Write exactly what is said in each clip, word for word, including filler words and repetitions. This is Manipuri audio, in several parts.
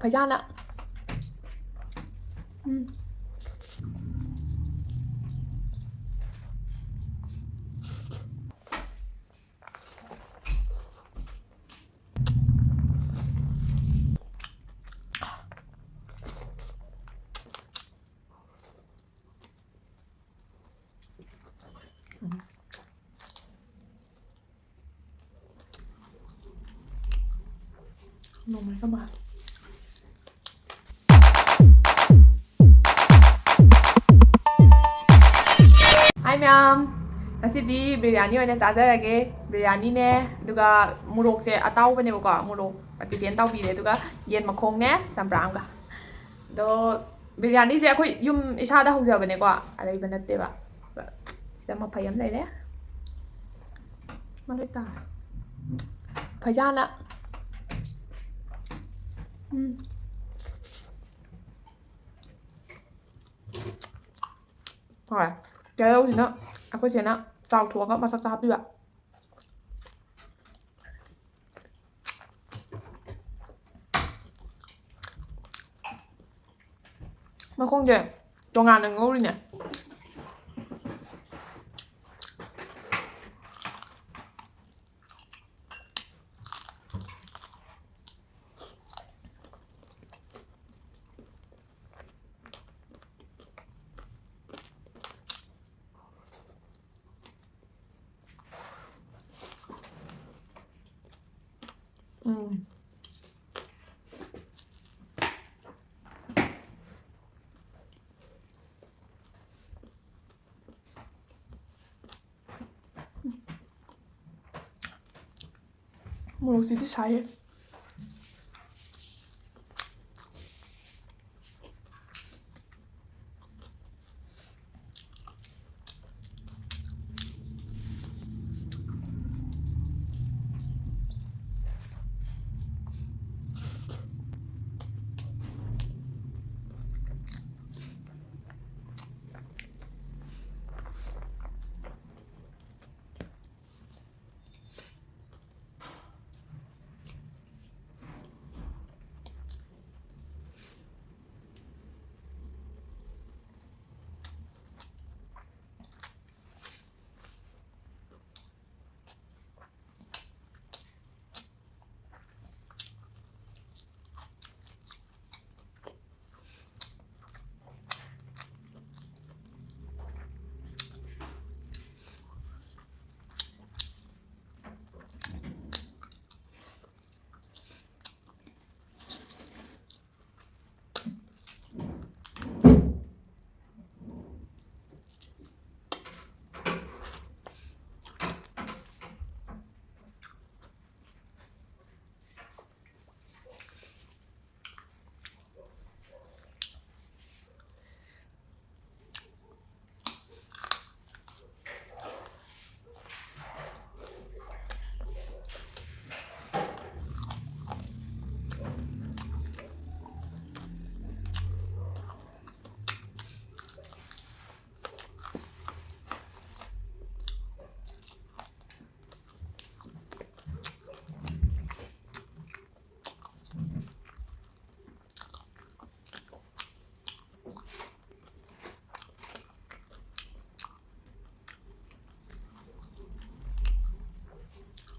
ꯐꯖꯅ꯫ ꯎꯝ꯫ ꯅꯣꯡꯃꯩꯒ ꯃꯥꯜꯂꯦ꯫ ꯍꯥꯏ ꯃꯌꯥꯝ, ꯉꯁꯤꯗꯤ ꯕꯤꯔꯌꯥꯅꯤ ꯑꯣꯏꯅ ꯆꯥꯖꯔꯒꯦ꯫ ꯕꯤꯔꯌꯥꯅꯤꯅꯦ, ꯑꯗꯨꯒ ꯃꯣꯔꯣꯛꯁꯦ ꯑꯇꯥꯎꯕꯅꯦꯕꯀꯣ, ꯃꯣꯔꯣꯛ ꯑꯇꯦꯛꯄ ꯑꯇꯥꯎꯕꯤꯅꯦ, ꯑꯗꯨꯒ ꯌꯦꯟ ꯃꯈꯣꯡꯅꯦ, ꯆꯝꯄ꯭ꯔꯥ ꯑꯃꯒ꯫ ꯑꯗꯣ ꯕꯤꯔꯌꯥꯅꯤꯁꯦ ꯑꯩꯈꯣꯏ ꯌꯨꯝ ꯏꯁꯥꯗ ꯍꯧꯖꯕꯅꯦꯀꯣ, ꯑꯔꯩꯕ ꯅꯠꯇꯦꯕ꯫ ꯁꯤꯗ ꯃꯐꯩ ꯑꯃ ꯂꯩꯔꯦ꯫ ꯃꯔꯣꯏ ꯇꯥꯔꯦ꯫ ꯐꯩꯖꯥꯅ꯫ ꯎꯝ꯫ ꯍꯣꯏ꯫ ꯇꯤꯜꯍꯧꯁꯤꯅ ꯑꯩꯈꯣꯏ ꯆꯦꯅ ꯆꯥꯎꯊꯣꯛꯑꯒ ꯃꯊꯛꯇ ꯍꯥꯞꯄꯤꯕ꯫ ꯃꯈꯣꯡꯁꯦ ꯇꯣꯉꯥꯟꯅ ꯉꯧꯔꯤꯅꯦ꯫ ꯎꯝ꯫ ꯃꯣꯔꯣꯛꯁꯤꯗꯤ ꯁꯥꯏꯍꯦ꯫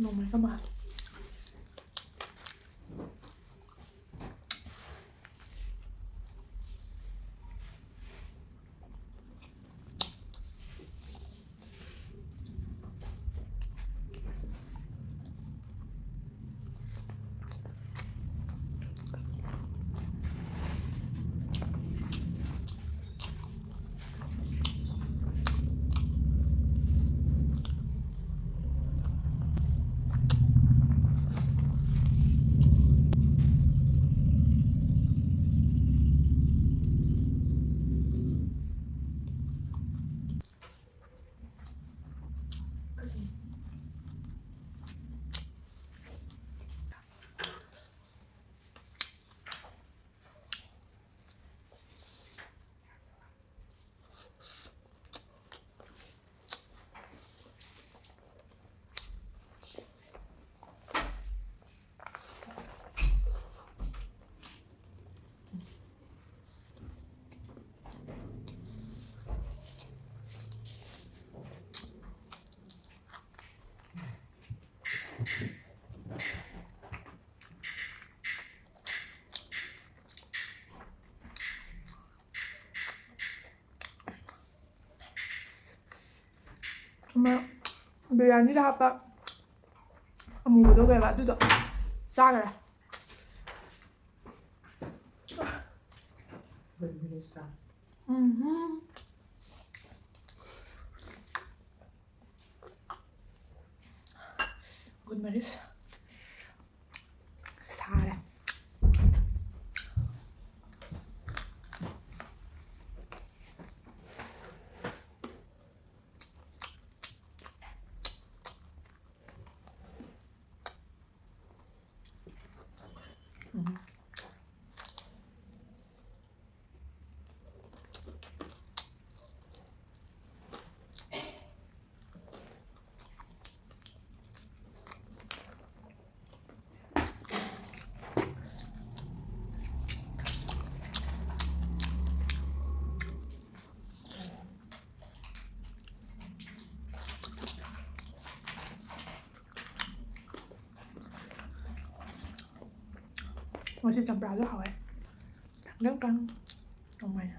ꯅꯣꯡꯃꯩꯒ ꯃꯥꯜꯂꯦ꯫ ꯑꯃ ꯕꯤꯔꯌꯥꯅꯤꯗ ꯍꯥꯞꯄ ꯑꯃꯨꯕꯗꯣ ꯀꯩꯕ ꯑꯗꯨꯗꯣ ꯆꯥꯈ꯭ꯔꯦ꯫ ꯎꯝ꯫ Good morning. ꯁꯥꯔꯦ꯫ ꯎꯝ꯫ ꯉꯁꯤ ꯆꯝꯄ꯭ꯔꯥꯁꯨ ꯍꯥꯎꯋꯦ꯫ ꯇꯪ ꯇꯪ꯫ ꯅꯨꯡꯉꯥꯏꯅ꯫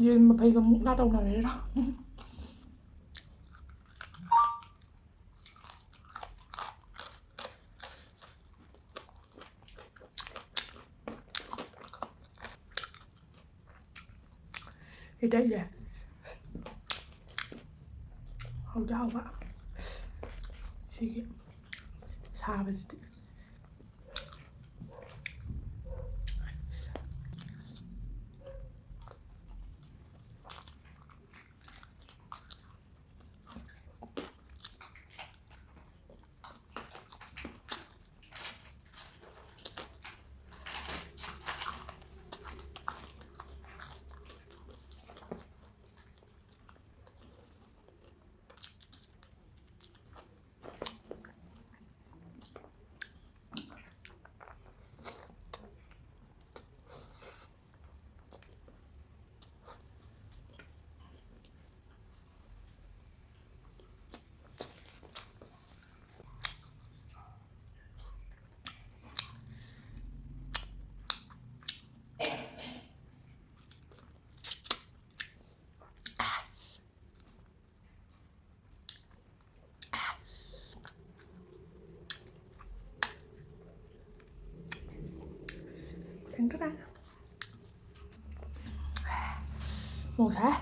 ꯌꯦꯟ ꯃꯐꯩꯒ ꯃꯨꯛꯅꯥ ꯇꯧꯅꯔꯦꯔꯥ꯫ ꯁꯤꯗꯩꯁꯦ ꯍꯧꯗꯤ ꯍꯥꯎꯕ ꯁꯤꯒꯤ ꯁꯥꯕꯁꯤꯗꯤ꯫ ꯇꯤꯡ ꯇꯨ ꯇꯥꯏ꯫ ꯃꯣꯔꯣꯛ ꯁꯥꯏ꯫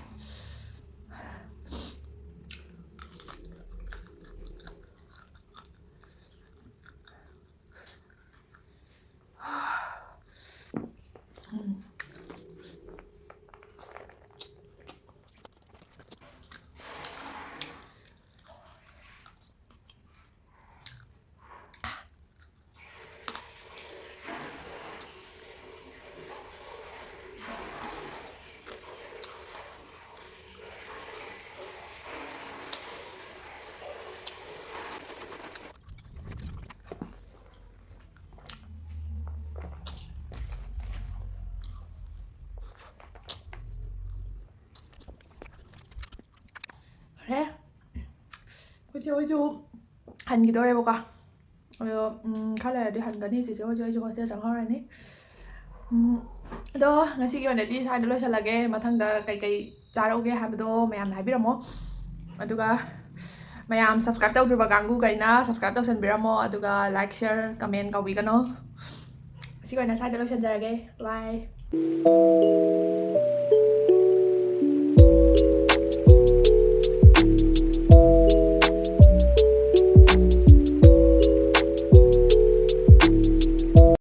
ꯐꯔꯦ, ꯑꯩꯈꯣꯏ ꯆꯦ ꯍꯣꯏꯁꯨ ꯍꯟꯈꯤꯗꯣꯔꯦꯕꯀꯣ꯫ ꯑꯗꯣ, ꯎꯝ, ꯈꯔ ꯂꯩꯔꯗꯤ ꯍꯟꯒꯅꯤ ꯆꯦꯆꯦ ꯍꯣꯏꯁꯨ, ꯑꯩꯁꯨ ꯍꯣꯁꯇꯦꯜ ꯆꯪꯍꯧꯔꯅꯤ꯫ ꯎꯝ, ꯑꯗꯣ ꯉꯁꯤꯒꯤ ꯑꯣꯏꯅꯗꯤ ꯁ꯭ꯋꯥꯏꯗ ꯂꯣꯏꯁꯤꯜꯂꯒꯦ꯫ ꯃꯊꯪꯗ ꯀꯩꯀꯩ ꯆꯥꯔꯛꯎꯒꯦ ꯍꯥꯏꯕꯗꯣ ꯃꯌꯥꯝꯅ ꯍꯥꯏꯕꯤꯔꯝꯃꯣ꯫ ꯑꯗꯨꯒ ꯃꯌꯥꯝ subscribe ꯇꯧꯗ꯭ꯔꯤꯕ ꯀꯥꯡꯕꯨꯈꯩꯅ subscribe ꯇꯧꯁꯟꯕꯤꯔꯝꯃꯣ꯫ ꯑꯗꯨꯒ like, share, comment ꯀꯥꯎꯕꯤꯒꯅꯣ꯫ ꯉꯁꯤꯒꯤ ꯑꯣꯏꯅ ꯁ꯭ꯋꯥꯏꯗ ꯂꯣꯏꯁꯤꯟꯖꯔꯒꯦ꯫ Bye꯫